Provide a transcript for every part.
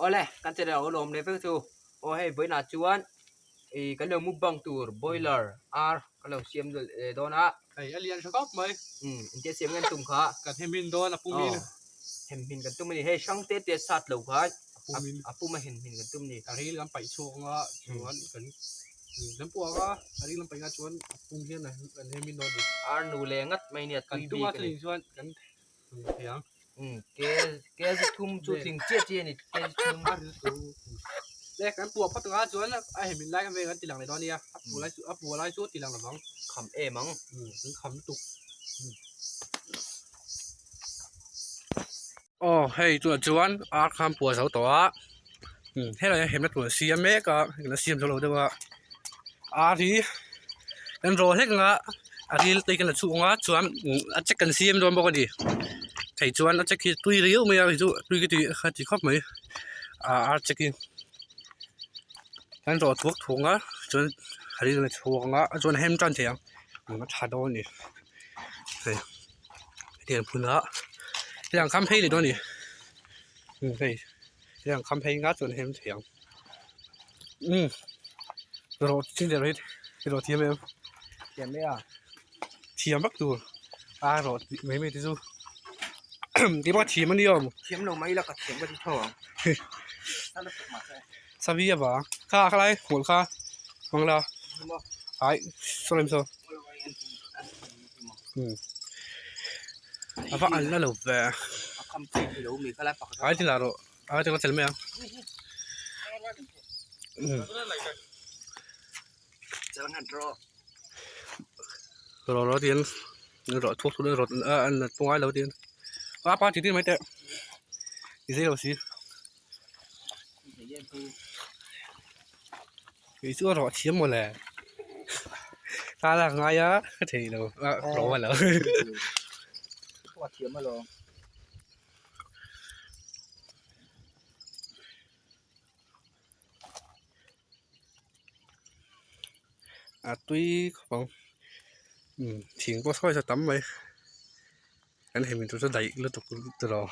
Awle kan channel a lawm leh vek chu aw hei vawiinah chuan ih kan lo mukbang tur boiler ar kan lo siam leh dawn a. Hei a lian tha khawp mai. Umm engtia siam nge an tum kha. Kan hem hin dawn a pum in. Aw hem hin kan tum a ni hei hrang te te sat lo khan a pum a hem hin kan tum a ni. A ril kan paih chhuak anga chuan kan kan puak a a ril kan paih nga chuan a pum hian kan hem hin dawn a ni. Ar nu leh ngat mai nia tui bik a ni. Kan tum a chuan kan thei ang. Kg thum chu tling chiah chiah a ni kg thum. Le kan puah phawt anga chuan a hemin lai kan veng an ti lang leh dawn ania a puah lai chu a puah lai chu a ti lang lovang. Kham em ang. Kan kham lutuk. Aw hei tunah chuan ar kha an puah zo tawh a helai ah hemna tur an siam mek a hei kan siam zo lo deuh a ar hi kan rawh hlek anga a ril te kan la chhuak anga chuan a check kan siam dawn bawk a ni thei chuan a check hi tui riau mai a hei chu tui ka ti ka ti khawp mai ah ar check hi kan rawh thuak thuak anga chuan a ril kan la chhuak anga chuan a hem tan thei ang a tha dawn a ni hei. Hetiang phun a hetiang kham phei leh dawn a ni umm hei hetiang kham phei nga chuan a hem thei ang umm rawh chin leh rawh hi rawh thiam em thiam mai a thiam vak tur a rawh tih mai mai te chu keimah thiam a ni awm thiam lo mai ila ka thiam ka ti tho ang savi avang kha khalai hmawlh kha hmang la ai saw lem saw. A va an la lo ve ai ti lah rawh ai ti tel mai ang rawh rawh tiin rawh thuak thuak rawh a an la ngai lo tiin a pa ti ti mai teh i zei lo si Kei chu a rawh thiam mawle ta lak ngai a ka thei lo a rawh a lo a thiam alawm a tui khawp ang thing pawh sawi saw tam mai kan hemi tur chu daih lutuk tawh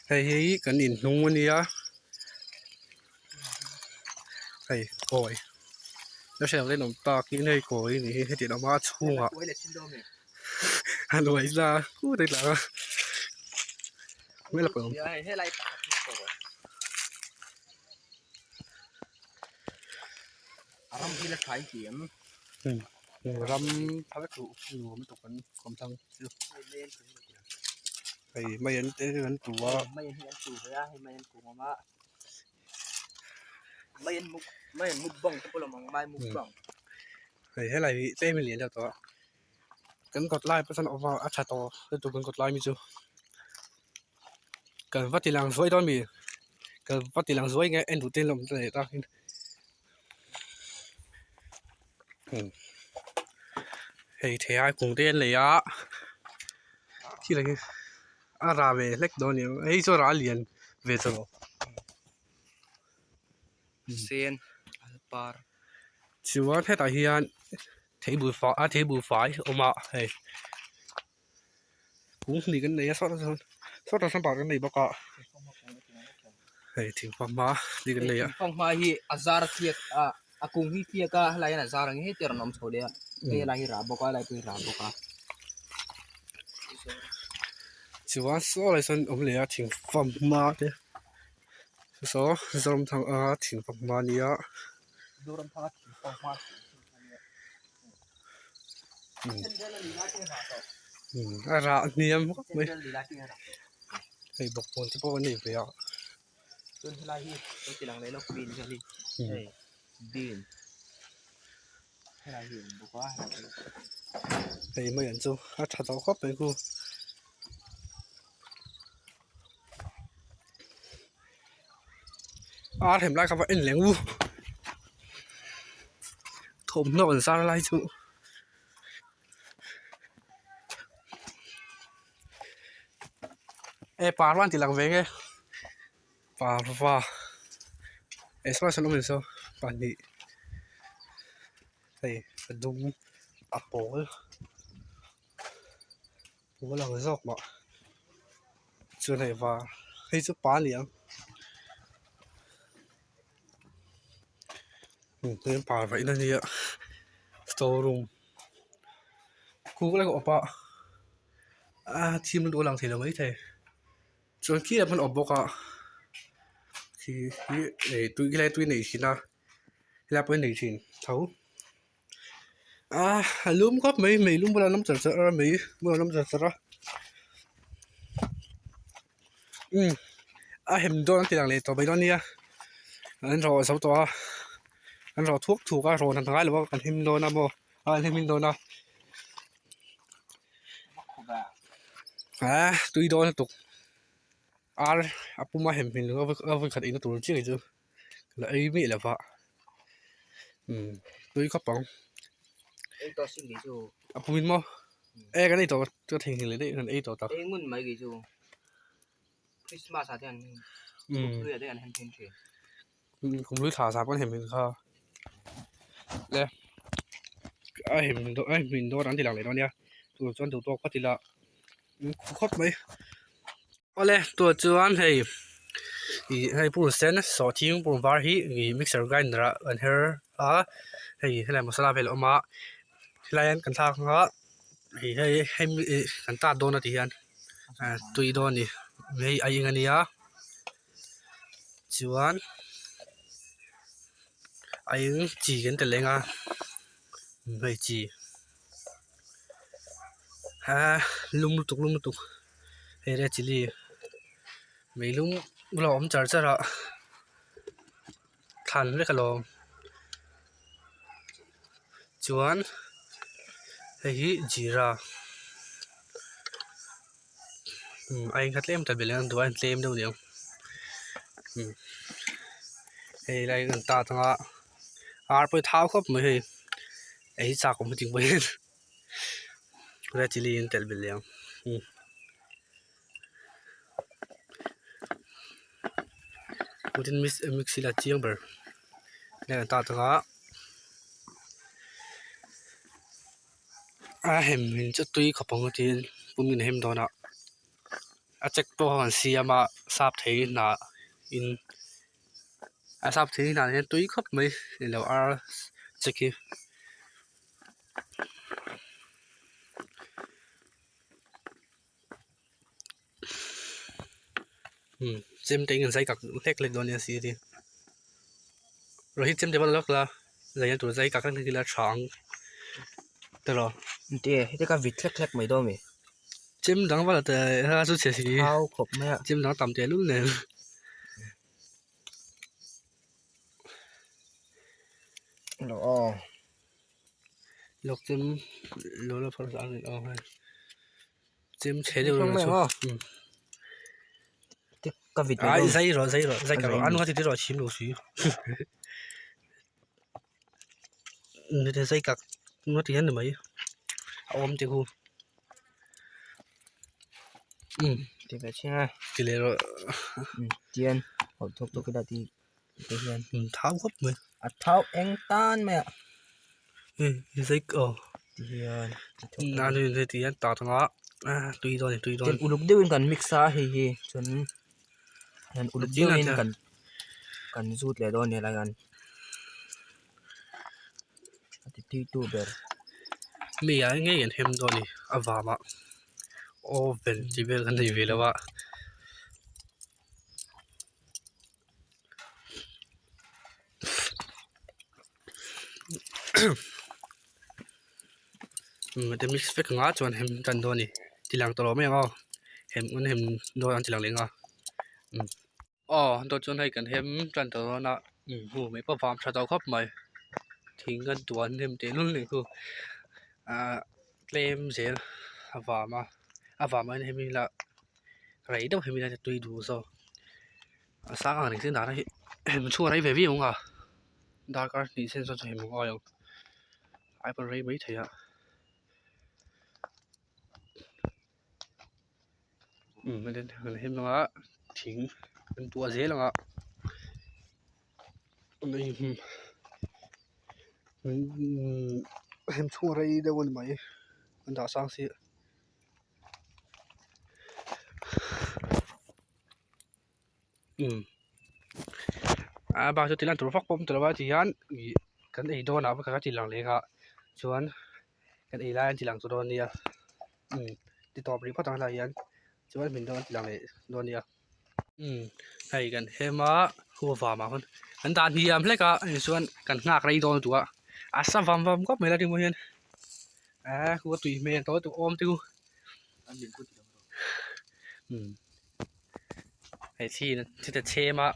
hei hi kan inhnung a nia hei kawi la hriat loh awm takin hei kawi a nih hi heti lam a chhungah a nuai za kut a tla a Ram phal duh nuam lutuk an kawm thang chu hei mai an te an tu a. Mai an hi an tu ve a hei mai an kung awm a mai an muk mai an mukbang te pawh lo awm ang mai mukbang. Hei helai hi tlem a lian deuh tawh a kan kawt lai pawh sawn awm a a tha tawh lutuk kan kawt lai mi chu kan va ti lang zuai dawn mi kan va ti lang zuai nge en duh te an la awm ta leh tak in. Hei thei ai kung te an nei a thil ang hi a rah ve hlek dawn a ni ang hei chu a rah lian ve tawh lo. Sen a par. Chuan hetah hian thei bul fai a thei bul fai a awm a hei kung hnih kan nei a sawtah sawn sawtah sawn pakhat kan nei bawk a hei thingfanghma te kan nei a. Thingfanghma hi a zar a tliak a a kung hi tliak a helai hian a zar ang hi heti rawn awm chho leh a hei helai hi rah bawk a helai pawh hi rah bawk a. Chuan saw lai sawn awm leh a thingfanghma te saw Zoramthanga thingfanghma a nia. Zoramthanga thingfanghma. A rah hniam khawp mai hei bawkbawn te pawh a nei ve a. Hei mai an chu a tha tawh khawp mai khu. Ar hem lai kha va en leh ngu thawmhnaw an zar lai chu e parva an ti lang ve nge parva e saw sawn awm saw pahnih hei a dum a pawl. Pawl ang zawk mah chuan hei var. hei chu pa a ni ang heng pa vaih na nia store room kuk lek a awp a ah thim lutuk a lang thei lo maithei chuan khi ah khuan a awp bawk a khi hi eh tui helai tui nei thin a helai pawh hi nei thin tho ah a lum khawp mai mei lum bulah an awm char char a mei bulah an awm char char a umm a hem dawn a ti lang leh tawh mai dawn nia an rawh zo tawh a an rawh thuak thuak a rawn han ngai lo a kan him dawn a maw a an him dawn a ah tui dawn lutuk ar a pum a hem hmel a vawikhat eina tur chiah hi chu la ei miah lo va umm tui khawp ang a pumin maw e kan ei tawh ka theihnghilh leh daih kan ei tawh tak umm kum hlui thla zah pawn hem hmin kha le a hem a hmin dawn an ti lang leh dawn nia tur chuan duh tawk phawt ila khawp mai. Awle tûah chuan hei ih hei purun sen sawhthing purun var hi ih mixer grinder ah an her a hei helai masala vel a awm a helai hian kan thlak anga ih hei hemi ih kan tat dawn a ti hian ah tui dawn a ni hei a eng a nia chuan a eng chi kan telh eng a hei chi ah lum lutuk lum lutuk. Hei red chilli meilum bulah a awm char char a thlan vek alawm chuan hei hi jeera umm a eng kha tlem ta belh ang duh aiin tlem deuh aniang umm hei lai an tat anga ar pawh hi thau khawp mai hei ei chak awm heti pawh hian. Red chilli in telh belh leh ang umm tin mix mix ila chiang ber nen an tat anga a hem in chu tui khawp ang tiin pum in a hem dawn a a check pawh an siam a sap thei hnah in a sap thei hnah hian tui khawp mai ilo ar check hi. Umm chem te in zai kak hlek hlek dawn nia sir hi Rohit chem te pawh la lawk la zaina tur zai kak hlek hlek ila tha ang tiraw. Engti e heti ka vit hlek hlek mai dawn mi. Chem dang vala te a chu chhe si Thau khawp mai a. Chem dang tam tehlul nen. Lo aw. Lawk chem lo la phawrh ang aw hei chem chhe deuh reuh chu ka vit ai zai rawh zai rawh zai ka rawh an ti ti rawh chhim lo si ni te zai kak nga ti hian ni mai a awm te khu um ti ve chhin a ti leh rawh tian hawlh thawk tawk ila ti te hian thau khawp mai a thau eng tan mai a zai aw ti hian a ni hei ti hian tat anga tui dawn a ni tui dawn tin uluk deuhin kan mix a hei hi chuan hian uluk deuhin kan kan zut leh dawn a ni helai hian a ti tui tu ber mi ah ngei an hem dawn a ni a vamah oven tih vel kan nei ve lo a. Te mix vek anga chuan hem tan dawn a ni ti lang tawh lo mai ang aw hem an hem dawn an ti lang leh ang a aw dawt chuan hei kan hem tan tawh dawn a hmu mai pawh vam tha tawh khawp mai thing a duan hnem teh lul a nih chu ahh tlem zel a vam a a vam ah hian hemi lah rei deuh hemi hian tui duh zawk a sang ang reng se dahna hi hem chhuah rei ve viau ang a darkar hnih sen sawn chu hem ngai ang ai pawh rei mai thei a umm hem anga thing an tuah zel ang a hem chhuah rei deuh a ni mai an dah sang si. Umm a bak chu ti lan tur vak pawh awm tawh lo a ti hian ih kan ei dawn ah ka ti lang leh nghah chuan kan ei lai an ti lang tawh dawn nia umm ti tawp rih phawt ang helaiah hian chuan hmin dawn an ti lang leh dawn nia umm hei kan hem a huva mah khawn an dah hniam hlek a tichuan kan nghak rei dawn lutuk a a sa vam vam khawp mai la ringawt hian ah khu a tui hmel tawh lutuk awm te khu umm hei thli thli te chhem a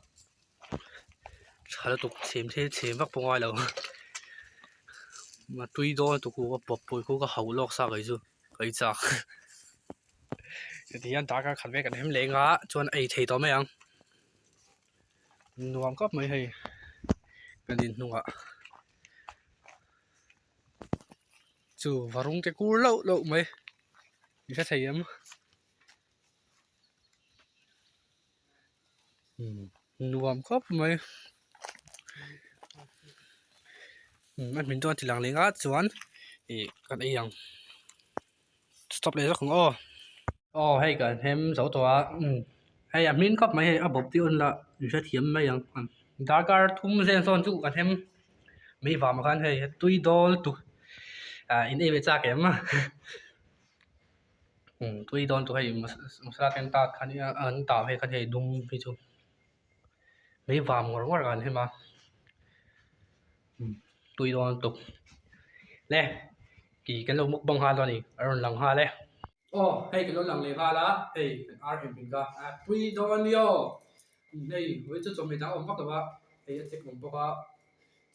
tha lutuk chhem thil chhem vak pawh ngai lo a tui dawn lutuk khu a pawp pawh khu ka hauh lawk sa kei chu ka ei chak heti hian darkar khat vel kan hem leh anga chuan a ei thei tawh mai ang nuam khawp mai hei kan in hnungah chu varung te kur loh loh mai i hre thei em. Nuam khawp mai a hmin chuan a ti lang leh ngah chuan ih kan ei ang stop leh zawk ang aw aw hei kan hem zo tawh a hei a hmin khawp mai hei a bawp te un la in hrethiam mai ang darkar thum vel sawn chu kan hem mai vang ah khan hei tui dawl tuk ah in ei ve chak em tui dawn tur hei masala te an tat khan an tah phei khan hei dum phei chu mai vam ngawr ngawr kan hem a tui dawn lutuk le tih kan lo mukbang nghal dawn a ni a rawn lang nghal e. Aw hei kan lo lang leh nghal a hei kan ar hem hmin kha a tui dawn a ni aw hei vawi chu chawhmeh dang a awm vak lo a hei a chek awm bawk a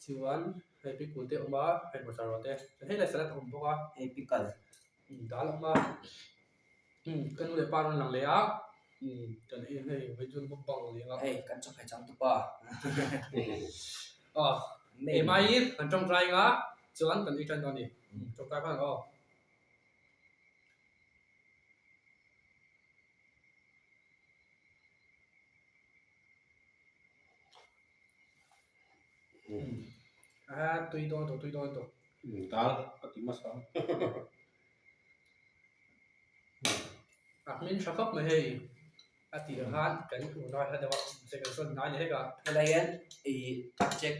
chuan hei pikul te a awm a hei hmawlh rawh te hei leh salad a awm bawk a hei pickle Dal awm a ka nu leh pa rawn lang leh a kan ei hei vawi chu mukbang a ni ang a. Hei kan chaw phei chang tupa. Aw ei mai kan tawngtai anga chuan kan ei tan dawn a ni tawngtai hman ang aw. A tui dawn tawh tui dawn tawh. Dal a ti hmasa. A hmin tha khawp mai hei a tih ang khan kan unau hla deuh a mahse kan sawn ngai ni hlek a. Helai hian ih check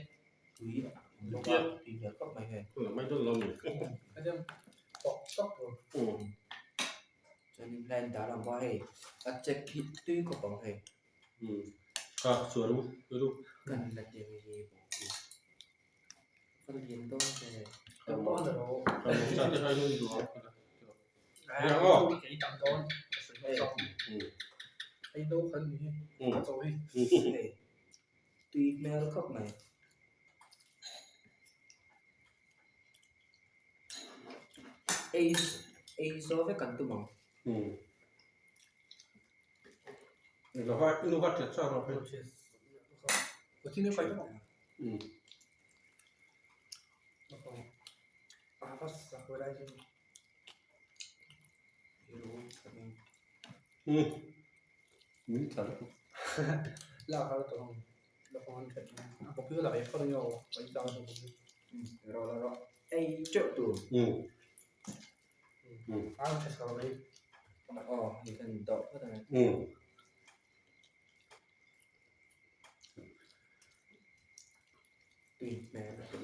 tui a awm bawk a tui hmel khawp mai hei. Mai dawn lo mi. A dem tawk tawk tur. Chuanin helai dal ang bawk a hei a check hi tui khawp ang hei. Kha chuan u ru. Kan la ti ang hi bawk hi. Tui hmel khawp mai. Ei ei zo vek an tum ang. Ei teuh tur. Aw hei kan dawh phawt ang e. Tui hmel a ti.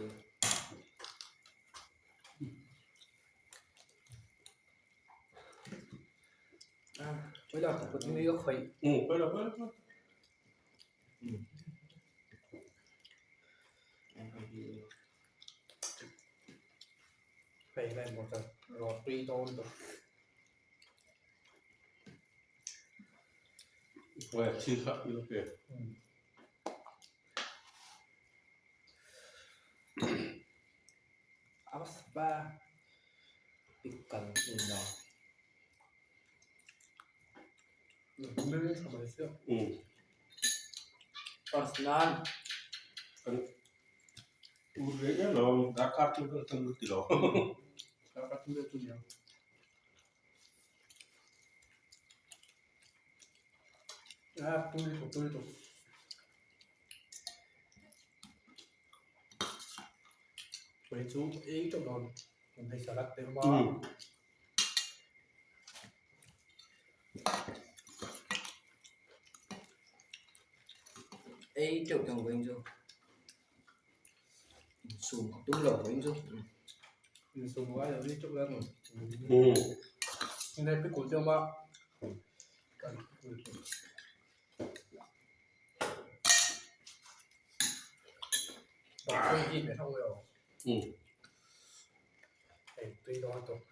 Ei teuh teuh vawiin chu insum a tum lo vawiin chu. Insum ngai lo ni teuh la nu. Inai pikul te awm a. Kan pikul chu. Bakchung hi me hrang lo. Hei tui dawn tawh.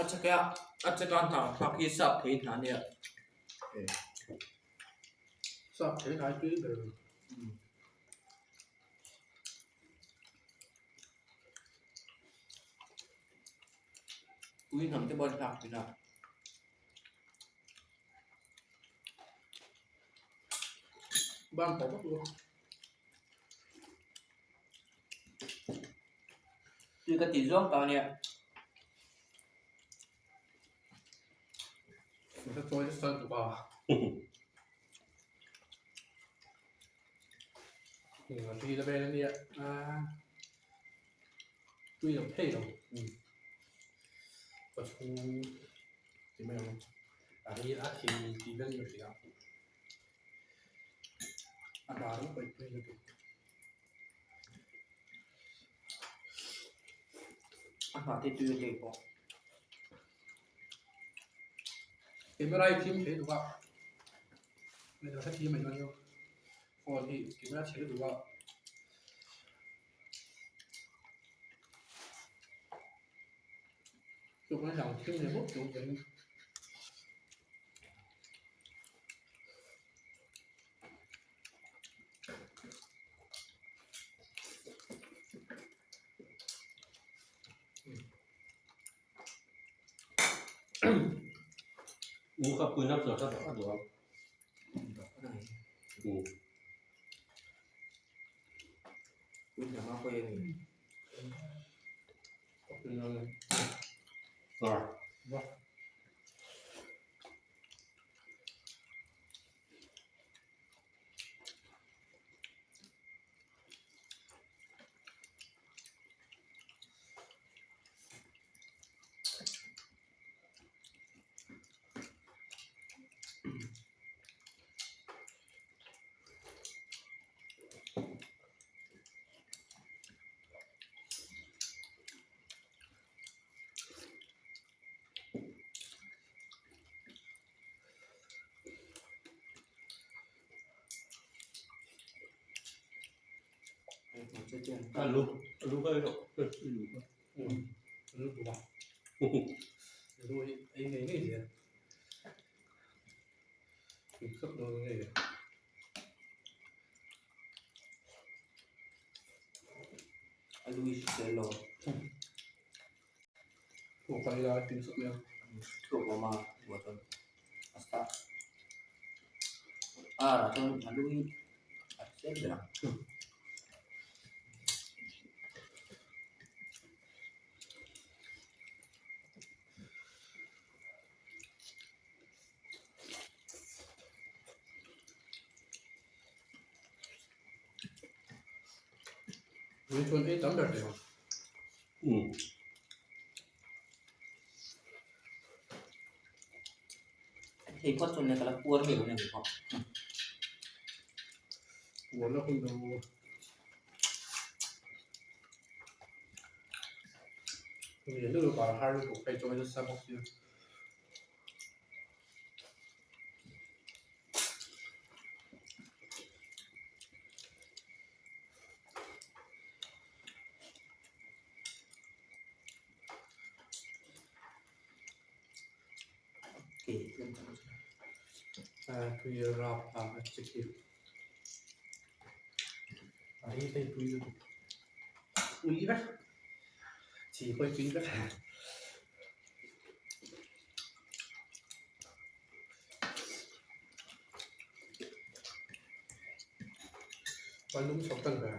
A chaka a chaka hna thlak hi sap thei hna nia. Sap thei hnai tui ber. Ui hnam te pawh an thlak thin a. Ban tawh vak lo. Tui ka tih zawng tak ania. Ka chawi nasa lutuk a. Ri la vel ania. Tui lo thei lo. Ka chhung ti mai ang. A ri a thil tih vel ni hria. A hna rawng paih tui lutuk. A hna te tui a hlei pawh. Camera hi thim thei duh a, hei lo hrethiam mai dawn nia phone hi camera chhe lutuk a. Chuvang lang thim leh bawk tur ka ring. U kha pui nap zawh kha a duh ang. U. Pui hnam a pawi a ni. Ah. Alu, alu ka ilo, alu ka. Alu duh a. Alu hi ei ngei ngei zel. Tui khawp dawn ngei. Alu hi hrisel lo. Thuk a ila tui khawp mai a. Thuk awm a, buah chuan a sa. Ar ah chuan alu hi a hrisel ber ang. Ui chuan ei tam ber thei ang. Thei phawt chuan ka la puar ngei dawn a ni pawh. Puar na hun lo. Lian lutuk a har lutuk phei chuan nasa bawk sia. Tui rap a chi khi a hi hei tui lutuk ui vek chi pawh hi tui vek. Ka lum chho tan ber.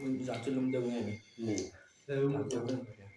Zan chu lum deuh nge ni? Lum deuh reng ka hria.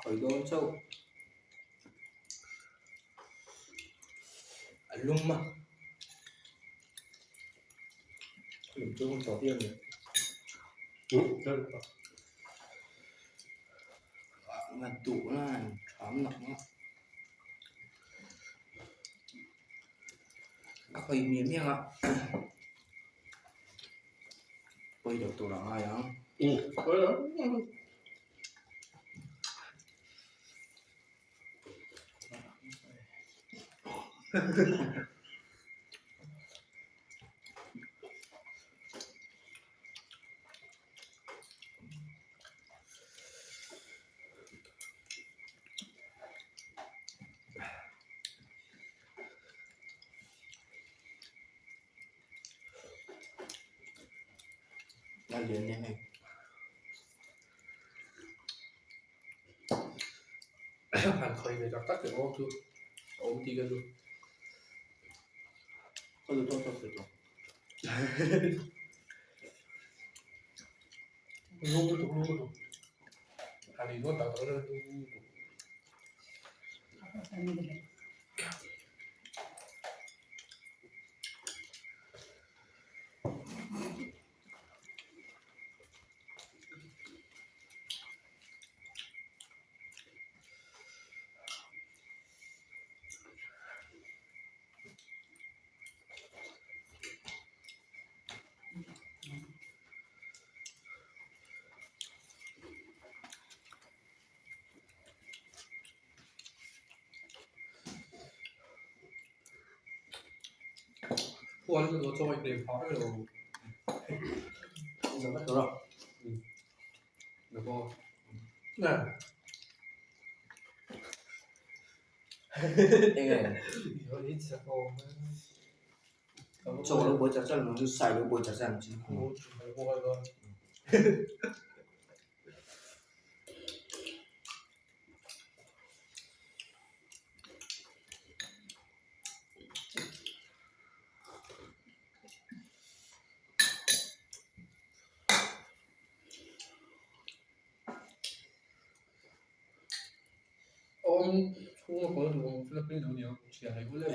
Khawi dawn chauh a lum a lum chu ka tawh viau a ni. Duh na an tham nak a a hawi miah miah a pawi loh tur a ngai ang. A lian em em. Han khawi ve tak tak teh awm chu a awm tih ka duh. Ka duh tawk tawk ve tawh. Lum lutuk lum lutuk. Han in dawn tak tak chuan lum lutuk. Huan chu chaw chaw ei phah vek lo. Zan vek tur a. Được không? Nè. Enge. Chaw lo buai char char ang chu sai lo buai char char ang chu.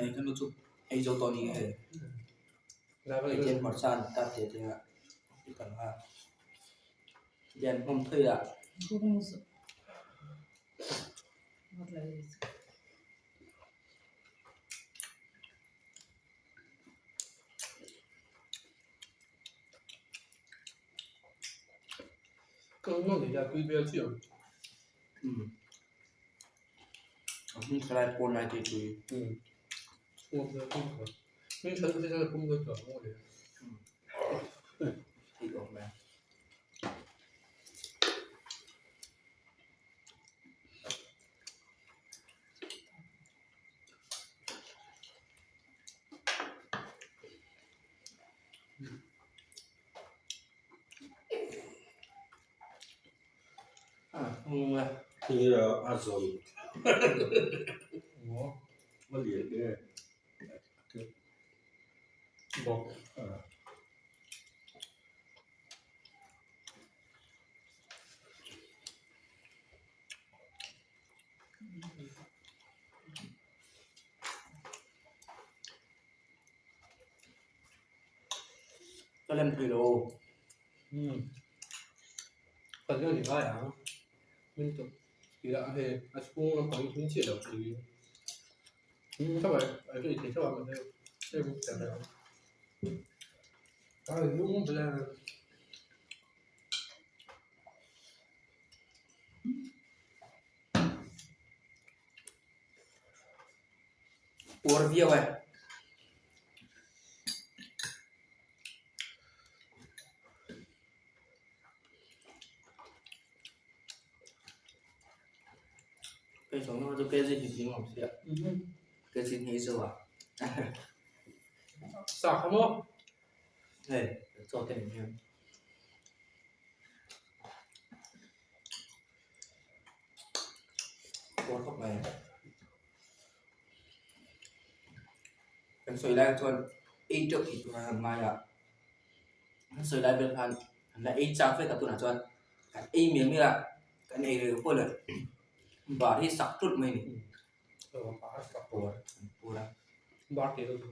Hei ka nu chu ei zo tawh ni hei hei hmarcha an tat leh thei a i kan a lian hmawm phei a. A hming thalai pawn lai te tui. Theih awm e. A zawn a lian e bawk a. Ka lem thei lo. Puar viau e. Cái sống nó cho cái gì thì chính không xịa. Cái gì thì rồi à. Sa kha maw? Hei, chaw te min hian. Puar khawp mai. Kan sawi lai chuan ei teuh tih tur a han ngai a. Kan sawi lai vel khan an la ei chak vek a tunah chuan kan ei mial mial a, kan ei reu pawh le bar hi sak tlut mai a ni. Puar an puar a. Bar tih deuh chu.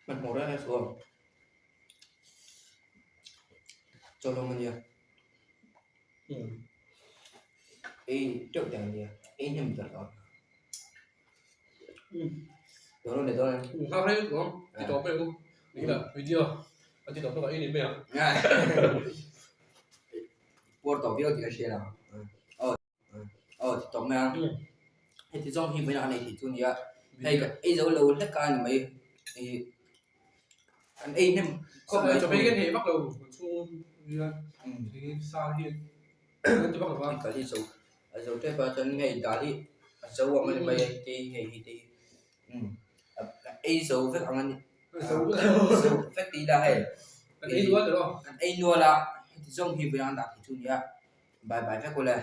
Hmanhmawh reng reng suh aw. Chaw hlawm a nia. Ei teuh teh a nia. Ei hnem ber tawh. Dawn a ni dawn a. Nghak reng tawh ang. Ti tawp mai ang u. Nikina video a ti tawp tawp a ei ni mai ang. Puar tawh viau tih ka hria lo. Aw. Aw ti tawp mai a. Heti zawng hi vawiin a nei thei chu a nia. Hei ka ei zo lo hlek a ni mai. Ih kan ei hnem khawp mai. Chawhmeh hi kan heh vak lo kan chhung hian sa hi kan ti vak lo va. Kal hi zo a zo tep a chuan hei dal hi a zo ang a ni mai a hei te hi hei hi te hi ei zo vek ang a ni. Zo vek ti ila hei. Kan ei nual tawh a. Kan ei nual a heti zawng hi vawiin a dah thei chu a nia. Bye bye vek ule.